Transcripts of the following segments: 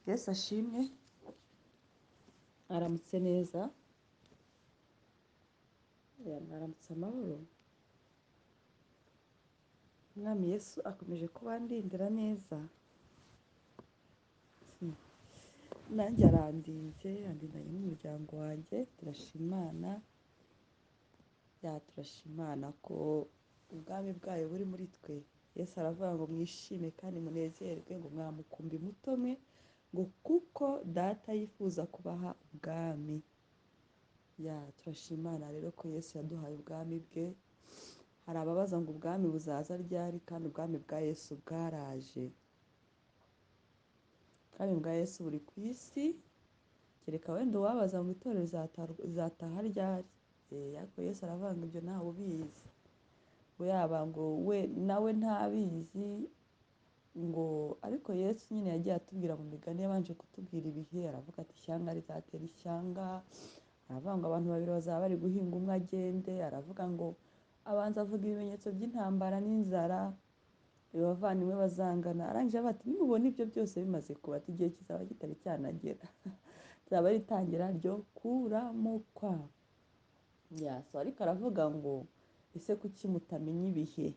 Yesu ashimwe, aramutse neza, mwaramutse amahoro. Umwami Yesu akomeje kubandindira neza, nanjye arandinze, andindanye n'umuryango wanjye. Turashima Imana, turashima Imana ko ubwami bwayo buri muri twe. Yesu aravuga ngo mwishime kandi munezerwe, ngo mwamukumbi muto mwe, ngo kuko data yifuza kubaha ubwami. Turashima Imana rero ko Yesu yaduhaye ubwami bwe. Hari ababaza ngo ubwami buzaza ryari, kandi ubwami bwa Yesu bwaraje. Ubwami bwa Yesu buri ku isi, kereka wenda uwabaza ngo itorero rizataha ryari. Ariko Yesu aravuga ngo ibyo ntawe ubizi, ngo yaba ngo we nawe ntabizi, ngo ariko Yesu nyine yagiye atubwira mu migani, yabanje kutubwira ibihe, aravuga ati ishyanga rizatera ishyanga, aravuga ngo abantu babiri bazaba bari guhinga umwe agende, aravuga ngo abanza avuga ibimenyetso by'intambara n'inzara, abavandimwe bazangana, arangije avuga ati nimubona ibyo byose bimaze kuba, ati igihe kizaba kitari cyanagera, rizaba ari itangira ryo kuramukwa. Ariko aravuga ngo ese kuki mutamenya ibihe?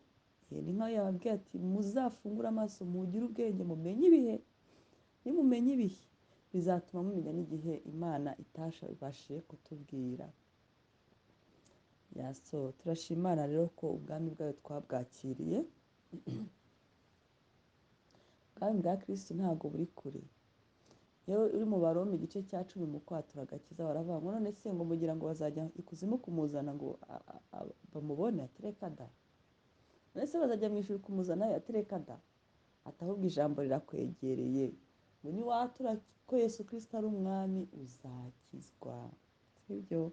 Ni nkaho yababwiye ati muzafungure amaso mugire ubwenge mumenye ibihe, nimumenye ibihe bizatuma mumenya n'igihe Imana itabashije kutubwira. Turashima Imana rero ko ubwami bwayo twabwakiriye. Ubwami bwa Kristo ntabwo buri kure. Iyo uri mu Baroma igice cya 10 mu kwatura agakiza, baravuga ngo none se ngo mugira ngo bazajya ikuzimu kumuzana ngo bamubone, atereka da. None se bazajya mu ijuru kumuzana, atereka da. Ati ahubwo ijambo rirakwegereye, ngo niwatura ko Yesu Kristo ari umwami uzakizwa. Sibyo?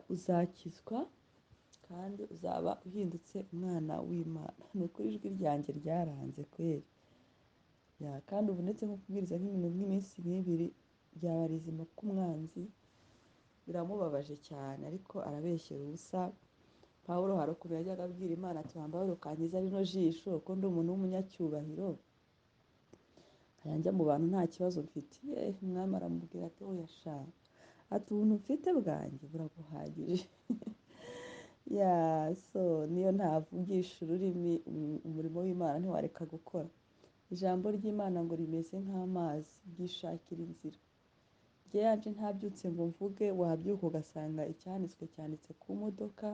Uzakizwa kandi uzaba uhindutse umwana w'Imana. Ni ukuri ijwi ryanjye ryaranze kweri. Kandi ubu ndetse nko kubwiriza nk'ibintu nk'iminsi nk'ibiri byaba rizima k'umwanzi, biramubabaje cyane, ariko arabeshyera ubusa. Pawulo hari ukuntu yajyaga abwira Imana ati wambaye ukankiza rino jisho ko ndi umuntu w'umunyacyubahiro, nkajya njya mu bantu nta kibazo mfite. Umwami aramubwira ati oya sha, ati ubuntu mfite bwanjye buraguhagije. Niyo ntavugisha ururimi, umurimo w'Imana ntiwareka gukora. Ijambo ry'Imana ngo rimeze nk'amazi, ryishakira inzira. Njye yanje ntabyutse ngo mvuge, wabyuka ugasanga icyanditswe cyanditse ku modoka.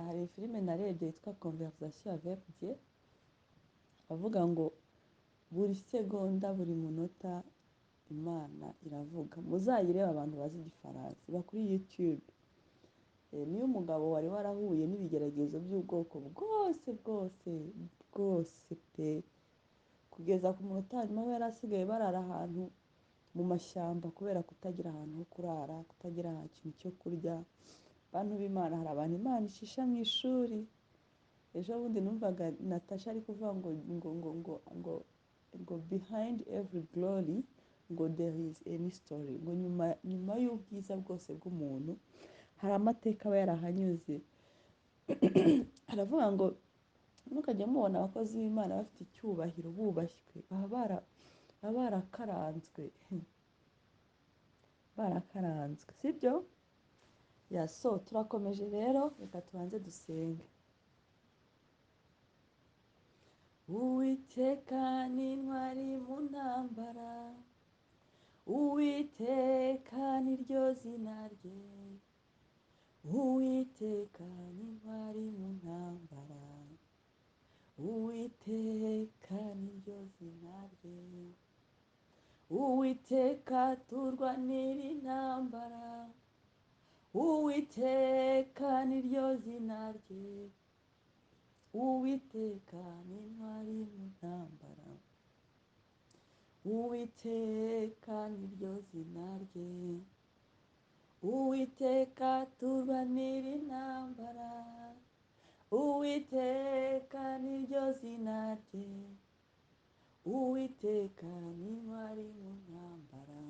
Hari filime narebye yitwa Conversation avec Dieu, avuga ngo buri segonda buri munota Imana iravuga. Muzayirebe abantu bazi igifaransa, iba kuri YouTube. Niyo umugabo wari warahuye n'ibigeragezo by'ubwoko bwose bwose bwose pe, kugeza ku munota nyuma we yari asigaye barara ahantu mu mashyamba kubera kutagira ahantu ho kurara, kutagira ikintu cyo kurya. Bantu b'Imana, hari abantu Imana ishisha mu ishuri. Ejo bundi numvaga Natasha ari kuvuga ngo ngo ngo ngo ngo ngo behind every glory ngo there is any story, ngo nyuma y'ubwiza bwose bw'umuntu hari amateka aba yarahanyuze. Aravuga ngo ntukajye mubona abakozi b'Imana bafite icyubahiro bubashywe, baba barakaranzwe, barakaranzwe, sibyo? Turakomeje rero, reka tubanze dusenge. Uwiteka ni intwari mu ntambara, Uwiteka ni ryo zina rye, Uwiteka ni intwari mu ntambara, Uwiteka ni ryo zina rye, Uwiteka turwanira intambara, Uwiteka ni ryo zina rye, Uwiteka ni intwari mu ntambara, Uwiteka ni ryo zina rye, Uwiteka turwanira intambara, Uwiteka ni ryo zina rye, Uwiteka ni intwari mu ntambara,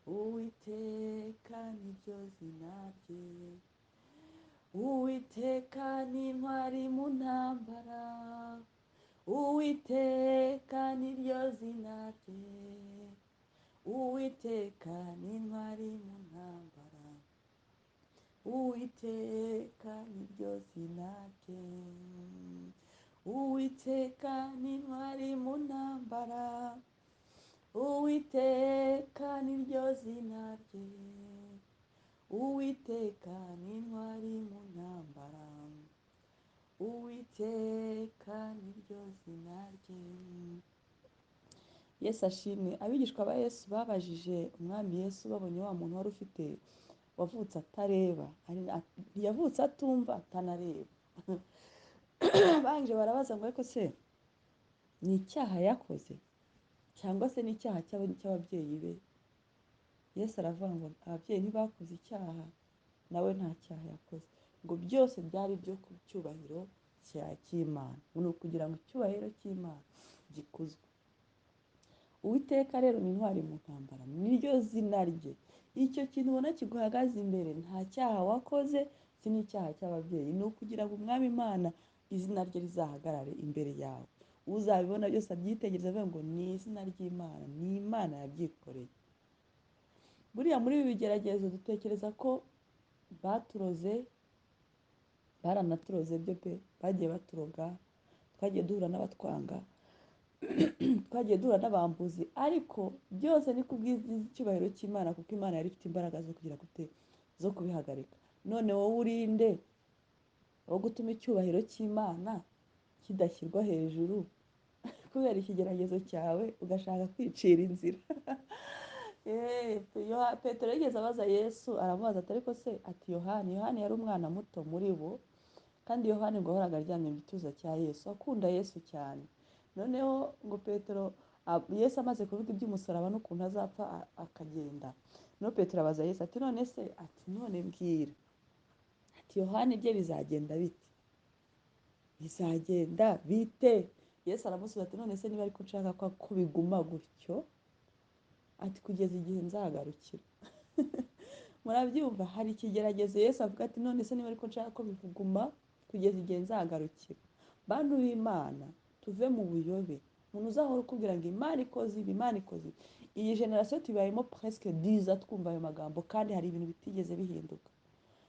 Uwiteka ni ryo zina rye, Uwiteka ni intwari mu ntambara, Uwiteka niryo zina rye, Uwiteka ni intwari mu ntambara, Uwiteka niryo zina rye, Uwiteka ni intwari mu ntambara, Uwiteka niryo zina rye, Uwiteka ni intwari mu ntambara, Uwiteka niryo zina rye. Yesu ashimwe. Abigishwa ba Yesu babajije umwami Yesu babonye wa muntu wari ufite wavutse atareba, ntiyavutse atumva atanareba. Barangije barabaza ngo ariko se ni icyaha yakoze cyangwa se ni icyaha cy'ababyeyi be? Yesu aravuga ngo ababyeyi ntibakoze icyaha, nawe nta cyaha yakoze, ngo byose byari ibyo ku cyubahiro cy'Imana, ni ukugira ngo icyubahiro cy'Imana gikuzwe. Uwiteka rero ni intwari mu ntambara, niryo zina rye. Icyo kintu ubona kiguhagaze imbere, nta cyaha wakoze, si n'icyaha cy'ababyeyi, ni ukugira ngo umwami Imana izina rye rizahagarare imbere yawe. Uzabibona byose abyitegereza avuga ngo ni izina ry'Imana, ni Imana yabyikoreye. Buriya muri ibi bigeragezo dutekereza ko baturoze, baranaturoze byo pe, bagiye baturoga, twagiye duhura n'abatwanga, twagiye duhura n'abambuzi, ariko byose ni kubw'icyubahiro cy'Imana, kuko Imana yari ifite imbaraga zo kugira gute, zo kubihagarika. None wowe urinde wo gutuma icyubahiro cy'Imana kidashyirwa hejuru kubera ikigeragezo cyawe, ugashaka kwicira inzira. Petero yigeze abaza Yesu, aramubaza ati ariko se, ati Yohani, Yohani yari umwana muto muri bo, kandi Yohani ngo yahoraga aryamye mu gituza cya Yesu, akunda Yesu cyane. Noneho ngo Petero, Yesu amaze kuvuga iby'umusaraba n'ukuntu azapfa akagenda, no Petero abaza Yesu ati none se, ati none mbwira, ati Yohani ibye bizagenda bite? Bizagenda bite? Yesu aramusubiza ati none se niba ariko nshaka ko biguma gutyo, ati kugeza igihe nzagarukira. Murabyumva, hari ikigeragezo Yesu avuga ati none se niba ariko nshaka ko biguma kugeza igihe nzagarukira. Bantu b'Imana, tuve mu buyobe. Umuntu uzahora ukubwira ngo Imana ikoze ibi, Imana ikoze ibi. Iyi generasiyo tubayemo presque 10 ans twumva ayo magambo, kandi hari ibintu bitigeze bihinduka.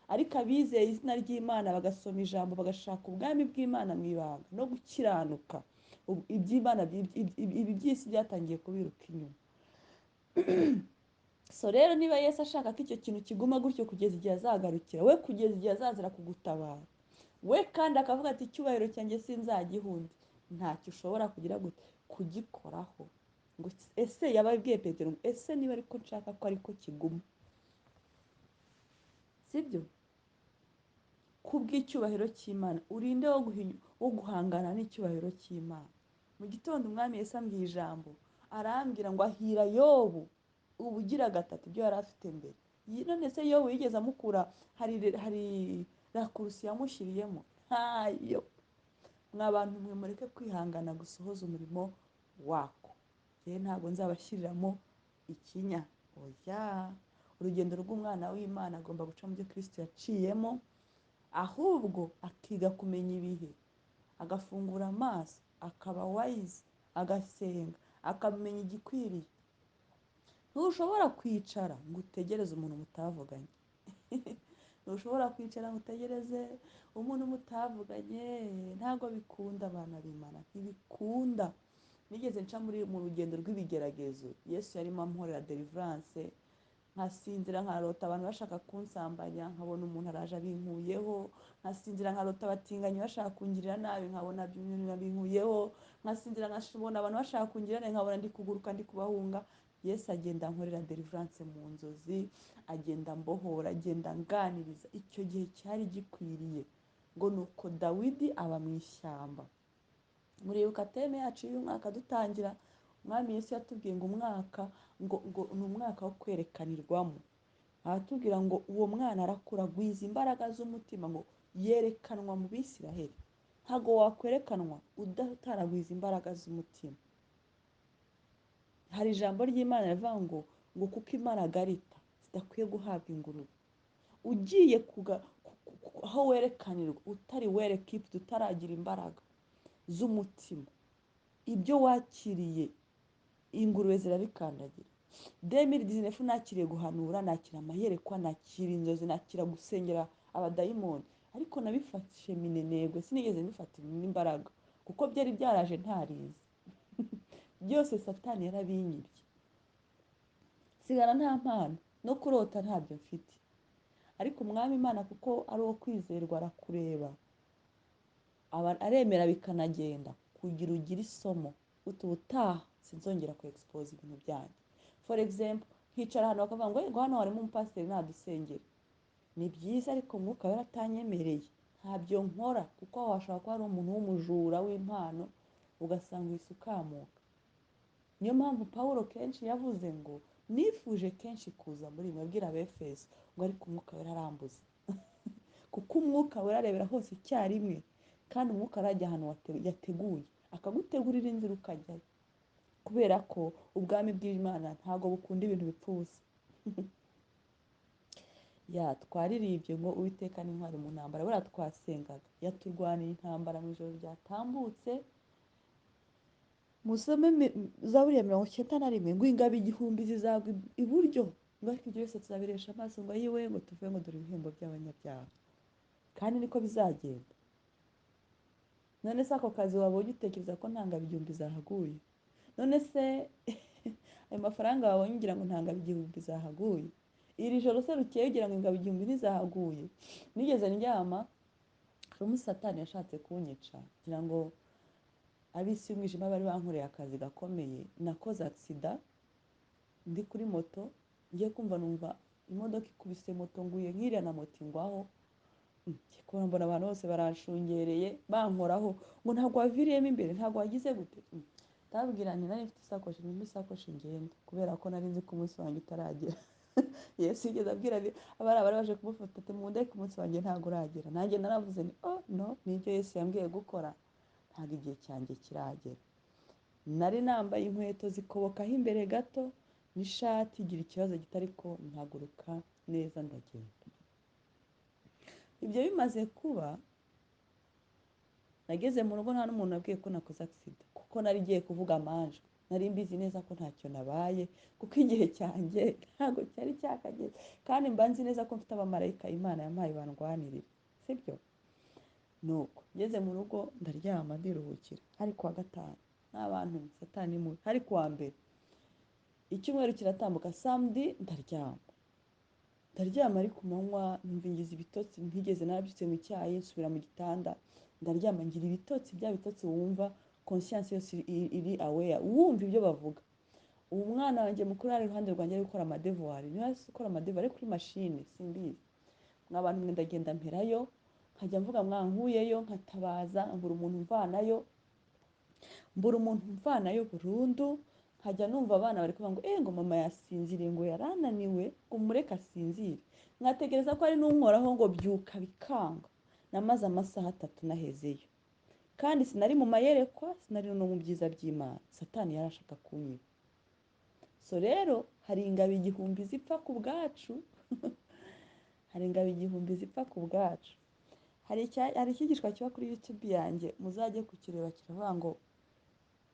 Ariko abizeye izina ry'Imana bagasoma ijambo, bagashaka ubwami bw'Imana mu ibanga no gukiranuka, iby'Imana, ibi by'isi byatangiye kubiruka inyuma. So rero niba Yesu ashaka ko icyo kintu kiguma gutyo kugeza igihe azagarukira, we kugeza igihe azazira kugutabara, we kandi akavuga ati icyubahiro cyanjye sinzagihundi, ntacyo ushobora kugira gute kugikoraho. Ngo ese yababwiye Petero ngo ese niba ariko nshaka ko ariko kiguma, sibyo? Kubw'icyubahiro cy'Imana, urinde wo guhangana n'icyubahiro cy'Imana. Mu gitondo umwami Yesu ambwiye ijambo, arambwira ngo ahira Yobu ubugira gatatu ibyo yari afite mbere. None se Yobu yigeze amukura, hari rakurusi yamushyiriyemo? Ntayo. Mwa bantu mwe mureke kwihangana gusohoza umurimo wako. Njyewe ntabwo nzabashyiriramo ikinya. Oya, urugendo rw'umwana w'Imana agomba guca mu byo Kristo yaciyemo, ahubwo akiga kumenya ibihe, agafungura amaso, akaba wise, agasenga, akamenya igikwiriye. Ntushobora kwicara ngo utegereze umuntu mutavuganye. Ntushobora kwicara ngo utegereze umuntu mutavuganye, ntabwo bikunda abana b'Imana, ntibikunda. Nigeze nca mu rugendo rw'ibigeragezo, Yesu yarimo amporera deliverance, nkasinzira nkarota abantu bashaka kunsambanya, nkabona umuntu araje abinkuyeho, nkasinzira nkarota abatinganyi bashaka kungirira nabi, nkabona abinkuyeho, nkasinzira nkabona abantu bashaka kungirira nabi, nkabona ndi kuguruka ndi kubahunga. Yesu agenda ankorera deliverance mu nzozi, agenda ambohora, agenda anganiriza. Icyo gihe cyari gikwiriye ngo nuko Dawidi aba mu ishyamba. Muribuka teme yacu y'uyu mwaka dutangira, Umwami Yesu yatubwiye ngo umwaka ngo ni umwaka wo kwerekanirwamo. Aratubwira ngo uwo mwana arakura agwiza imbaraga z'umutima, ngo yerekanwa mu Bisiraheli. Ntabwo wakwerekanwa utaragwiza imbaraga z'umutima. Hari ijambo ry'Imana rivuga ngo kuko imaragarita zidakwiye guhabwa ingurube. Ugiye aho werekanirwa utari werekiputi, utaragira imbaraga z'umutima, Ibyo wakiriye ingurube zirabikandagira. 2019 nakiriye guhanura, nakira amayerekwa, nakira inzozi, nakira gusengera abadayimoni, ariko nabifashe minenegwe, sinigeze mbifata n'imbaraga kuko byari byaraje ntarizi. Byose Satani yarabinyibye, nsigara nta mpano, no kurota ntabyo mfite. Ariko Umwami Imana kuko ari uwo kwizerwa arakureba, aremera bikanagenda kugira ugire isomo, uti ubutaha sinzongera ku expose ibintu byanjye. For example, nkicara ahantu bakavuga ngo ngo hano harimo umupasiteri nadusengere, ni byiza ariko Umwuka Wera atanyemereye ntabyo nkora, kuko aho hashobora kuba hari umuntu w'umujura w'impano ugasanga uhise ukamuka. Niyo mpamvu Pawulo kenshi yavuze ngo nifuje kenshi kuza muri mwe, abwira Abefeso ngo ariko Umwuka Wera arambuza. Kuko Umwuka Wera arebera hose icyarimwe, kandi Umwuka arajya ahantu yateguye akagutegurira inzira ukajyayo, kubera ko ubwami bw'Imana ntabwo bukunda ibintu bipfa ubusa. Ya twaririmbye ngo Uwiteka ni intwari mu ntambara, buriya twasengaga yaturwaniye intambara mu ijoro ryatambutse. Musome Zaburi ya 91 ngo ingabo igihumbi zizagwa iburyo, ngo ariko ibyo byose tuzabiresha amaso, ngo ayiwe, ngo tuve ngo dore ibihembo by'abanyabyaha. Kandi niko bizagenda. None se ako kazi wabonye utekereza ko nta ngabo igihumbi zahaguye? None se ayo mafaranga wabonye ugira ngo nta ngabo igihumbi zahaguye? Iri joro se rukeye ugira ngo ingabo igihumbi ntizahaguye? Nigeze ndyama, hari umunsi Satani yashatse kunyica, ngira ngo ab'isi y'umwijima bari bankoreye akazi gakomeye. Nakoze aksida ndi kuri moto, ngiye kumva numva imodoka ikubise moto, nguye nk'iriya na moto ingwaho. Ngiye kubona mbona abantu bose baranshungereye bankoraho ngo ntabwo waviriyemo imbere, ntabwo wagize gute. Ndababwira nti nari mfite isakoshi, nimba isakoshi ngenda, kubera ko nari nzi ko umunsi wanjye utaragera. Yesu yigeze abwira abari abari baje kumufata ati mundeke umunsi wanjye ntabwo uragera. Nanjye naravuze nti oh no, nibyo Yesu yambwiye gukora, ntabwo igihe cyanjye kiragera. Nari nambaye inkweto zikobokaho imbere gato n'ishati igira ikibazo gito, ariko mpaguruka neza ndagenda. Ibyo bimaze kuba, nageze mu rugo nta n'umuntu nabwiye ko nakoze accident, kuko nari ngiye kuvuga amanjwe, nari mbizi neza ko ntacyo nabaye, kuko igihe cyanjye ntabwo cyari cyakageze, kandi mba nzi neza ko mfite abamarayika Imana yampaye bandwanirira, sibyo? Nuko ngeze mu rugo ndaryama ndiruhukira. Hari kuwa gatanu, nta bantu, Satani mubi. Hari kuwa mbere, icyumweru kiratambuka, samedi ndaryama, ndaryama ari ku manywa, numva ngize ibitotsi, ntigeze narabyutse mu cyayi, nsubira mu gitanda ndaryama, ngira ibitotsi, bya bitotsi wumva conscience yose iri aware, wumva ibyo bavuga. Ubu mwana wanjye mukuru ari iruhande rwanjye ari gukora amadevuwari, niba ari gukora amadevuwari ari kuri mashine simbizi. Mwa bantu mwe ndagenda mperayo, nkajya mvuga mwankuyeyo, nkatabaza, mbura umuntu mvanayo, mbura umuntu mvanayo burundu. Nkajya numva abana bari kuvuga ngo ngo mama yasinziriye, ngo yarananiwe, ngo mureke asinzire. Nkategereza ko ari n'unkoraho ngo byuka, bikanga. Namaze amasaha 3 nahezeyo, kandi sinari mu mayerekwa, sinari no mu byiza by'Imana. Satani yarashaka kunyiba. So rero hari ingabo igihumbi zipfa ku bwacu. Hari ingabo igihumbi zipfa ku bwacu. Hari icyigishwa kiba kuri YouTube yanjye, muzajye kukireba, kiravuga ngo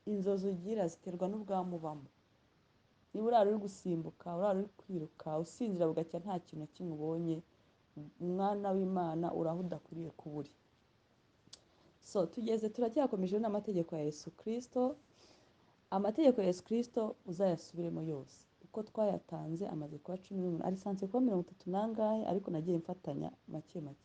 inzozi ugira ziterwa n'ubwamubamo. Niba urara uri gusimbuka, urara uri kwiruka, usinzira bugacya nta kintu na kimwe ubonye, umwana w'Imana uraho udakwiriye kuba uri. So tugeze, turacyakomeje n'amategeko ya Yesu Kristo. Amategeko ya Yesu Kristo uzayasubiremo yose uko twayatanze, amaze kuba 18, ari sanse kuba 30 nangahe, ariko nagiye mfatanya make make.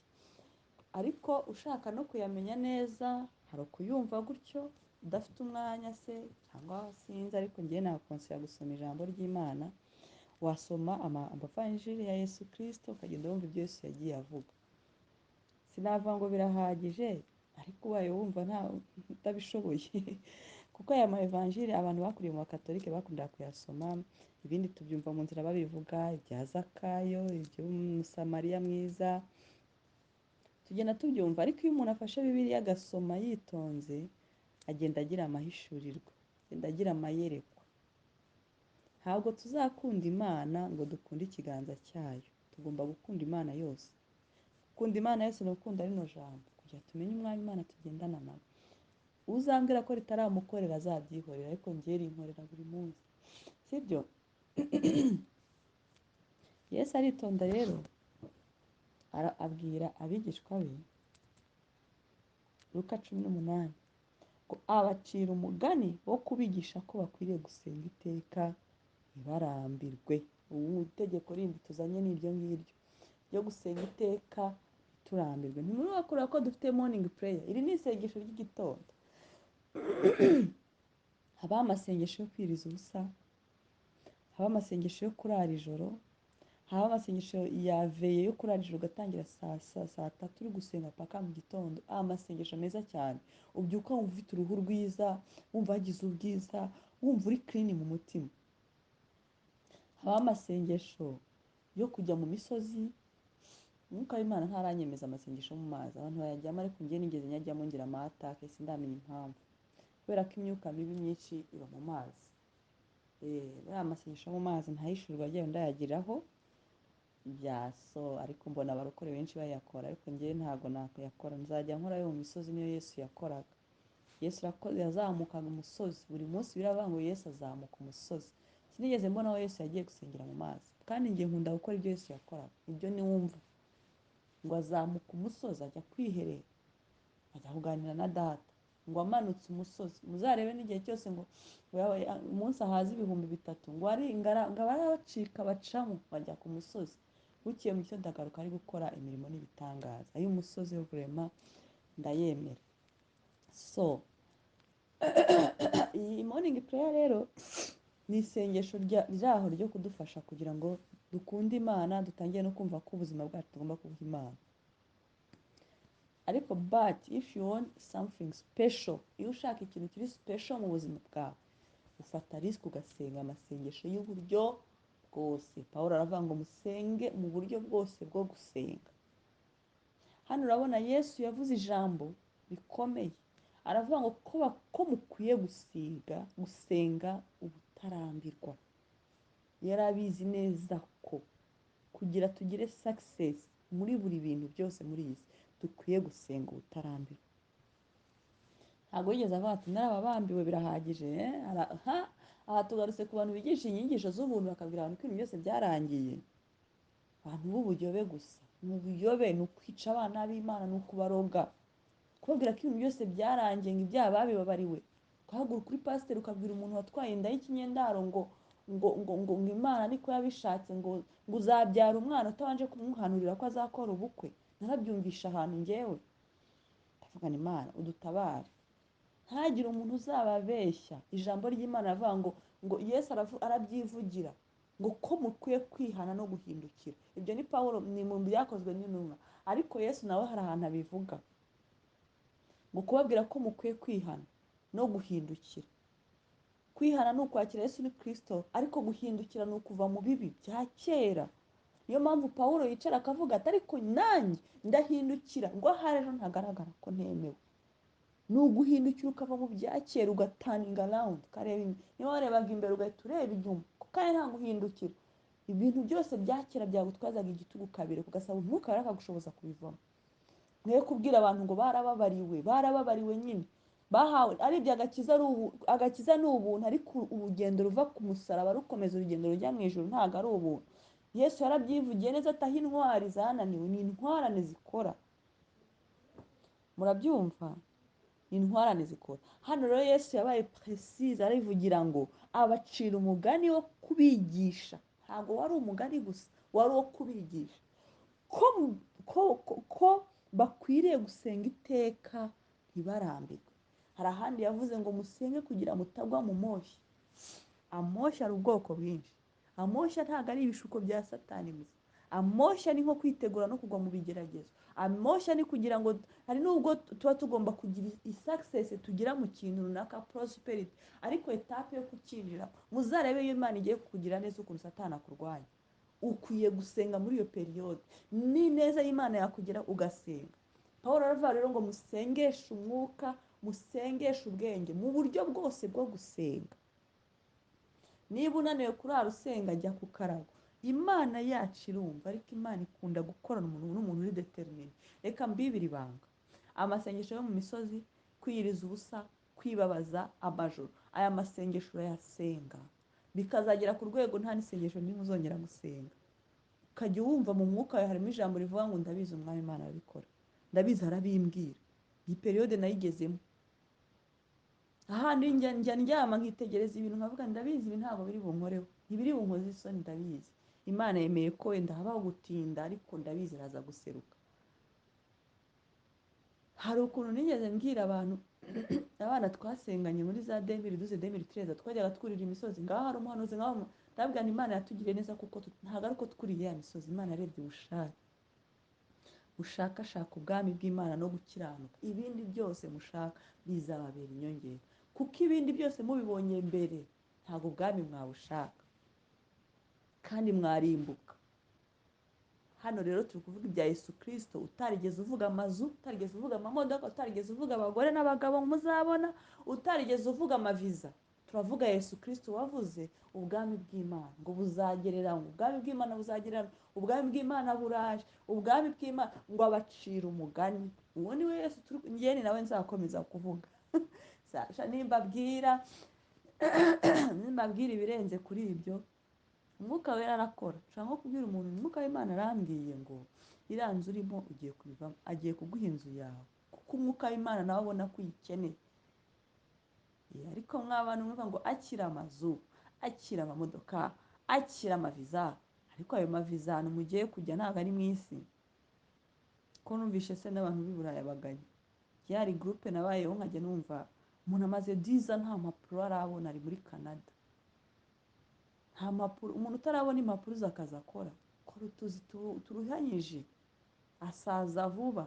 Ariko ushaka no kuyamenya neza, hari ukuyumva gutyo udafite umwanya se cyangwa sinzi, ariko ngiye nakonsera gusoma ijambo ry'Imana. Wasoma amavanjiri ya Yesu Kristo ukagenda wumva ibyo Yesu yagiye avuga. Sinavuga ngo birahagije, ariko ubaye wumva nta utabishoboye, kuko aya mavanjiri abantu bakuriye mu bakatolike bakundaga kuyasoma, ibindi tubyumva mu nzira babivuga, ibya Zakayo, iby'Umusamariya mwiza, tugenda tubyumva. Ariko iyo umuntu afashe Bibiliya agasoma yitonze, agenda agira amahishurirwa, agenda agira amayerekwa. Ntabwo tuzakunda Imana ngo dukunde ikiganza cyayo, tugomba gukunda Imana yose. Gukunda Imana yose ni ugukunda rino jambo, kugira tumenye Umwami Imana tugendana nawe. Uzambwira ko ritaramukorera azabyihorera, ariko njye rinkorera buri munsi, sibyo? Yesu aritonda rero, abwira abigishwa be, Luka 18, ngo abacira umugani wo kubigisha ko bakwiriye gusenga iteka ntibarambirwe. Ubu itegeko rindi tuzanye ni iryo ngiryo ryo gusenga iteka ntiturambirwe. Ntimurabakora ko dufite morning prayer, iri ni isengesho ry'igitondo. Habaho amasengesho yo kwiriza ubusa, habaho amasengesho yo kurara ijoro, habaho amasengesho ya veye yo kurara ijoro ugatangira saa tatu uri gusenga paka mu gitondo. Amasengesho meza cyane, ubyuka wumva ufite uruhu rwiza, wumva wagize ubwiza, wumva uri clean mu mutima. Habaho amasengesho yo kujya mu misozi. Umwuka w'Imana ntaranyemeza amasengesho mu mazi, abantu bayajyamo ariko njye nigeze nyajyamo ngira amatake, sindamenya impamvu, kubera ko imyuka mibi myinshi iba mu mazi. Buriya amasengesho mu mazi ntayishurwa agiye ndayagiraho bya so, ariko mbona abarokore benshi bayakora, ariko njye ntago nakuyakora. Nzajya nkora yo mu misozi, niyo Yesu yakoraga. Yesu yazamukaga umusozi buri munsi, biravuga ngo Yesu azamuka umusozi. Sinigeze mbona aho Yesu yagiye gusengera mu mazi, kandi njye nkunda gukora ibyo Yesu yakoraga. Ibyo niwumva ngo azamuka umusozi ajya kwiherera, ajya kuganira na data, ngo amanutse umusozi. Muzarebe n'igihe cyose ngo umunsi ahaze 3000, ngo ari ngo barabacika bacamo bajya ku musozi. Bukeye mu gitondo agaruka ari gukora imirimo n'ibitangaza. Ayo umusozi wo kurema ndayemera. So iyi morning prayer rero ni isengesho ryaho ryo kudufasha kugira ngo dukunde Imana, dutangire no kumva ko ubuzima bwacu tugomba kubuha Imana. Ariko but if you want something special, iyo ushaka ikintu kiri special mu buzima bwawe, ufata risk ugasenga amasengesho y'uburyo bwose. Pawulo aravuga ngo musenge mu buryo bwose bwo gusenga. Hano urabona Yesu yavuze ijambo rikomeye, aravuga ngo ko mukwiye gusenga ubutarambirwa. Yari abizi neza ko kugira tugire success muri buri bintu byose muri iyi si, dukwiye gusenga ubutarambirwa. Ntabwo yigeze avuga ati narababambiwe birahagije. Aha tugarutse ku bantu bigisha inyigisho z'ubuntu bakabwira abantu ko ibintu byose byarangiye. Abantu b'ubuyobe gusa, ni ubuyobe, ni ukwica abana b'Imana, ni ukubaroga, kubabwira ko ibintu byose byarangiye, ngo ibyaha babibabariwe. Ugahaguruka kuri pasiteri ukabwira umuntu watwaye inda y'ikinyendaro ngo ngo ngo ngo ngo Imana niko yabishatse, ngo ngo uzabyara umwana utabanje kumuhanurira ko azakora ubukwe. Narabyumvisha ahantu njyewe ndavuga ni Imana udutabare, ntagire umuntu uzababeshya. Ijambo ry'Imana rivuga ngo Yesu arabyivugira ngo ko mukwiye kwihana no guhindukira. Ibyo ni Pawulo, ni mu byakozwe n'intumwa, ariko Yesu nawe hari ahantu abivuga ngo kubabwira ko mukwiye kwihana no guhindukira. Kwihana ni ukwakira Yesu ni Kristo, ariko guhindukira ni ukuva mu bibi bya kera. Niyo mpamvu Pawulo yicara akavuga ati ariko nanjye ndahindukira ngo ahari ejo ntagaragara ko ntemewe. Ni uguhindukira ukava mu bya kera, ugaturninga around, ukareba inyuma. Niba warebaga imbere ugahita ureba inyuma, kuko ari nta guhindukira. Ibintu byose bya kera byagutwazaga igitugu ukabireka, ugasaba umwuka wera akagushoboza kubivamo. Mwe kubwira abantu ngo barababariwe, barababariwe nyine, bahawe ari ibyo agakiza, ari ubu, agakiza ni ubuntu, ariko urugendo ruva ku musaraba rukomeza urugendo rujya mu ijuru ntabwo ari ubuntu. Yesu yarabyivugiye neza ati aho intwari zananiwe ni intwarane zikora. Murabyumva? Ni intwarane zikora. Hano rero Yesu yabaye precise, arivugira ngo abacira umugani wo kubigisha. Ntabwo wari umugani gusa, wari uwo kubigisha ko bakwiriye gusenga iteka ntibarambirwe. Hari ahandi yavuze ngo musenge kugira mutagwa mu moshya. Amoshya ari ubwoko bwinshi. Amoshya ntabwo ari ibishuko bya Satani gusa. Amoshya ni nko kwitegura no kugwa mu bigeragezo. Amoshya ni kugira ngo hari nubwo tuba tugomba kugira success tugira mu kintu runaka, prosperity, ariko etape yo kukinjira, muzarebe iyo Imana igiye kukugira neza ukuntu Satani akurwanya. Ukwiye gusenga muri iyo periode, ni neza y'Imana yakugera ugasenga. Pawulo aravuga rero ngo musengeshe umwuka, musengeshe ubwenge mu buryo bwose bwo gusenga. Niba unaniwe kurara usenga, jya ku karago. Imana yacu irumva, ariko Imana ikunda gukorana umuntu n'umuntu uri determined. Reka mbibire ibanga. Amasengesho yo mu misozi, Kwiyiriza ubusa, kwibabaza amajoro. Aya masengesho urayasenga bikazagera ku rwego nta n'isengesho nimwe uzongera gusenga, ukajya wumva mu mwuka wawe harimo ijambo rivuga ngo ndabizi umwami Imana arabikora, ndabizi arabimbwira. Iyi periyode nayigezemo, ahandi njya ndyama nkitegereza ibintu nkavuga ndabizi ibi ntabwo biri bunkoreho, ntibiri bunkoze isoni, ndabizi Imana yemeye ko wenda habaho gutinda, ariko ndabizi iraza guseruka. Hari ukuntu nigeze mbwira abantu, abana twasenganye muri za 2012, 2013, twajyaga twurira imisozi, ngaho hari umuhanuzi, ngaho ndabwira nti Imana yatugiriye neza kuko ntabwo ari uko twuriye ya misozi, Imana yarebye ubushake, mushakashaka ubwami bw'Imana no gukiranuka, ibindi byose mushaka bizababera inyongera, kuko ibindi byose mubibonye mbere ntabwo ubwami mwabushaka kandi mwarimbuka. Hano rero turi kuvuga ibya Yesu Kristo, utarigeze uvuga amazu, utarigeze uvuga amamodoka, utarigeze uvuga abagore n'abagabo muzabona, utarigeze uvuga amaviza. Turavuga Yesu Kristo wavuze ubwami bw'Imana ngo buzagereranywa, ubwami bw'Imana buzagereranywa, ubwami bw'Imana buraje, ubwami bw'Imana ngo abacira umugani. Uwo ni we Yesu turi, njye ni nawe nzakomeza kuvuga. Sasha, nimbabwira ibirenze kuri ibyo, Umwuka Wera arakora. Nshobora nko kubwira umuntu, Umwuka w'Imana arambwiye ngo iriya nzu urimo ugiye kuyivamo, agiye kuguha inzu yawe, kuko Umwuka w'Imana nawe abona ko uyikeneye. Ariko mw'abantu mwumva ngo akira amazu, akira amamodoka, akira amaviza, ariko ayo maviza ahantu mugiye kujya ntabwo ari mu isi. Ko numvishe se n'abantu b'i Buraya baganye, yari groupe nabayeho nkajya numva umuntu amaze 10 ans nta mpapuro arabona, ari muri Canada nta mpapuro. Umuntu utarabona impapuro z'akazi akora, akora utuzi turuhanyije, asaza vuba,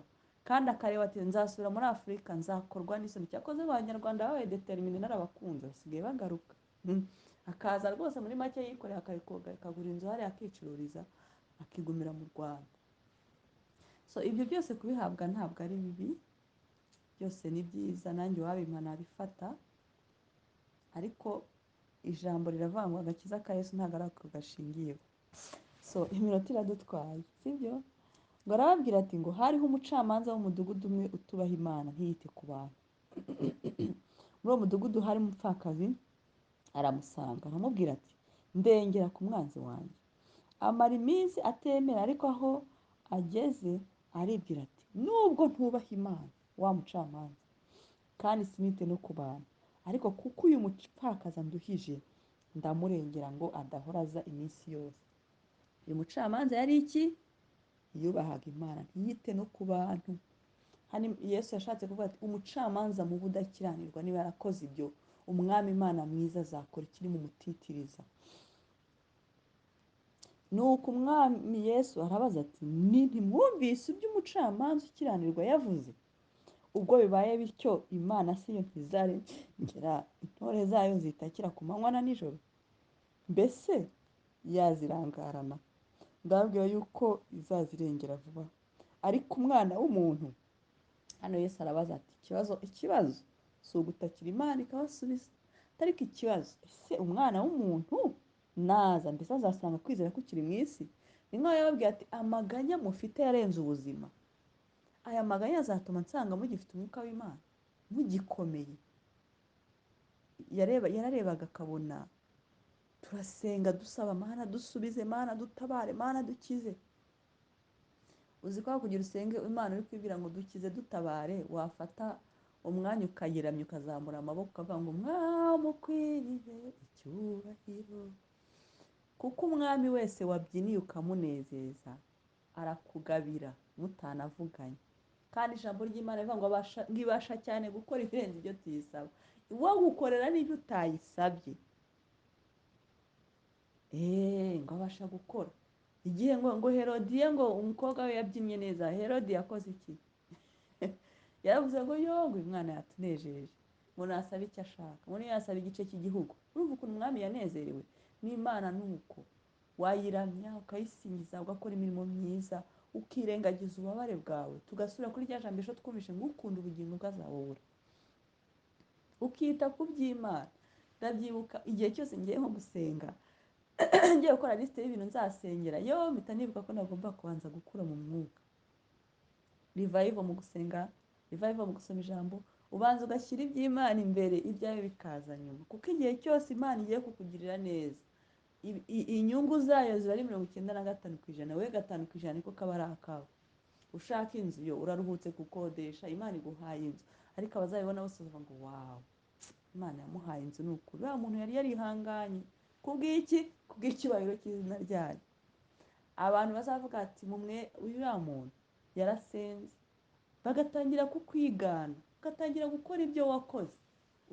kandi akareba ati nzasubira muri Afurika nzakorwa n'isoni. Cyakoze abanyarwanda babaye determine, narabakunze, basigaye bagaruka. Akaza rwose muri make yikoreye akayikoga, akagura inzu hariya akicururiza, akigumira mu Rwanda. So ibyo byose kubihabwa ntabwo ari bibi, byose ni byiza, nanjye uwabimpa nabifata, ariko ijambo riravuga ngo agakiza ka Yesu ntabwo ari ako gashingiyeho. So iminota iradutwaye, sibyo? Ngo arababwira ati ngo hariho umucamanza w'umudugudu umwe utubaha Imana ntiyite ku bantu. Muri uwo mudugudu harimo umupfakazi, aramusanga aramubwira ati ndengera ku mwanzi wanjye. Amara iminsi atemera, ariko aho ageze aribwira ati nubwo ntubaha Imana wa mucamanza kandi sinite no ku bantu, ariko kuko uyu mupfakazi anduhije ndamurengera ngo adahora aza iminsi yose. Uyu mucamanza yari iki? Yubahaga Imana ntiyite no ku bantu. Hano Yesu yashatse kuvuga ati umucamanza mubi udakiranirwa niba yarakoze ibyo, umwami Imana mwiza azakora ikiri mu mutitiriza. Nuko umwami Yesu arabaza ati ntimwumvise ibyo umucamanza ukiranirwa yavuze? Ubwo bibaye bityo Imana si yo ntizarengera intore zayo zitakira ku manywa na nijoro? Mbese yazirangarana? Ndababwira yuko izazirengera vuba. Ariko umwana w'umuntu, hano Yesu arabaza ati ikibazo si ugutakira Imana ikabasubiza, ariko ikibazo ese umwana w'umuntu naza mbese azasanga kwizera kukiri mu isi? Ni nkaho yababwiye ati amaganya mufite yarenze ubuzima, aya maganya azatuma nsanga mugifite umwuka w'Imana, mugikomeye. Yararebaga akabona turasenga dusaba Mana dusubize, Mana dutabare, Mana dukize. Uzi ko kugira usenge Imana uri kwibwira ngo dukize dutabare, wafata umwanya ukayiramya ukazamura amaboko ukavuga ngo Mwami ukwiriye icyubahiro. Kuko umwami wese wabyiniye ukamunezeza arakugabira mutanavuganye. Kandi ijambo ry'Imana rivuga ngo ibasha cyane gukora ibirenze ibyo tuyisaba. Uwagukorera n'ibyo utayisabye, ngo abasha gukora. Igihe ngo Herodiye ngo umukobwa we yabyinnye neza, Herodi yakoze iki? Yaravuze ngo yo ngo uyu mwana yatunejeje, ngo nasabe icyo ashaka, ngo niyo yasaba igice cy'igihugu. Urumva ukuntu umwami yanezerewe n'Imana. Nuko wayiramya ukayisingiza, ugakora imirimo myiza, ukirengagiza ububabare bwawe. Tugasubira kuri rya jambo ejo twumvise ngo ukunda ubugingo bwe azabubura, ukita ku by'Imana. Ndabyibuka igihe cyose ngiye nko gusenga, ngiye gukora lisite y'ibintu nzasengera, yo mpita nibuka ko nagomba kubanza gukura mu mwuka. Revival mu gusenga, revival mu gusoma ijambo, Ubanza ugashyira iby'Imana imbere, ibyawe bikaza nyuma, kuko igihe cyose Imana igiye kukugirira neza, inyungu zayo ziba ari 95%, wowe 5% niko kaba ari akawe. Ushaka inzu yo uraruhutse gukodesha, Imana iguhaye inzu, ariko abazayibona bose bavuga ngo wawu, Imana yamuhaye inzu. Ni ukuri uriya muntu yari yarihanganye kubw'iki? Kubw'icyubahiro cy'izina ryayo. Abantu bazavuga ati mumwe uriya muntu yarasenze, bagatangira kukwigana, ugatangira gukora ibyo wakoze,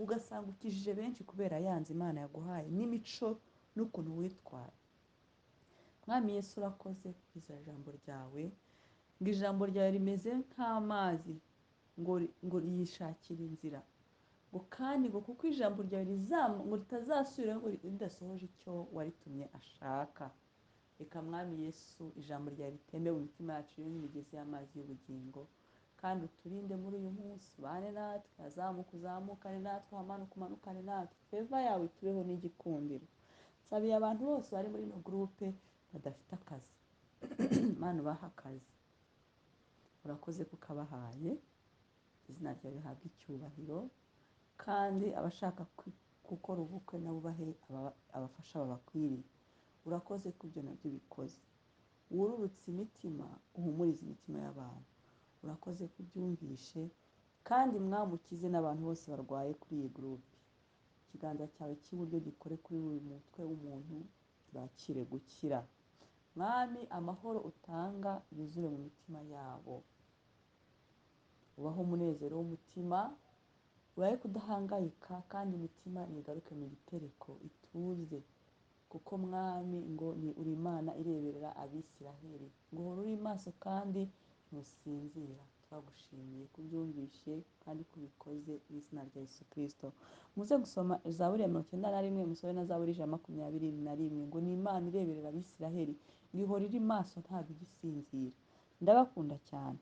ugasanga ukijije benshi kubera yanze Imana yaguhaye n'imico n'ukuntu witwaye. Mwami Yesu, urakoze kubw'iza jambo ryawe, ngo ijambo ryawe rimeze nk'amazi, ngo yishakire inzira, ngo kandi ngo kuko ijambo ryawe ngo ritazasubira ngo ridasohoje icyo waritumye ashaka. Reka Mwami Yesu ijambo ryawe ritembe mu mitima yacu y'imigezi y'amazi y'ubugingo, kandi uturinde muri uyu munsi, ubane natwe, azamuka uzamukane natwe, amanuka umanukane natwe, feva yawe itubeho n'igikundiro. Nsabiye abantu bose bari muri ino gurupe badafite akazi, Mana ubahe akazi, urakoze kuko abahaye, izina ryawe rihabwe icyubahiro. Kandi abashaka gukora ubukwe nabo ubahe abafasha babakwiriye, urakoze ko ibyo nabyo ubikoze. Wururutse imitima, uhumurize imitima y'abantu, urakoze ko ubyumvishe. Kandi mwamukize n'abantu bose barwaye kuri iyi gurupe, ikiganza cyawe cy'iburyo gikore kuri buri mutwe w'umuntu, bakire gukira. Mwami, amahoro utanga yuzure mu mitima yabo, ubahe umunezero w'umutima, ubahe kudahangayika, kandi imitima nigaruke mu gitereko ituze, kuko Mwami ngo ni uri Imana ireberera Abisiraheli, ngo uhore uri maso kandi ntusinzira. Turagushimiye kubyumvishe kandi kubikoze mu izina rya Yesu Kristo. Muze gusoma Zaburi ya 91, musome na Zaburi 121, ngo ni Imana ireberera Abisiraheli, ngo ihora iri maso ntabwo igisinzira. Ndabakunda cyane.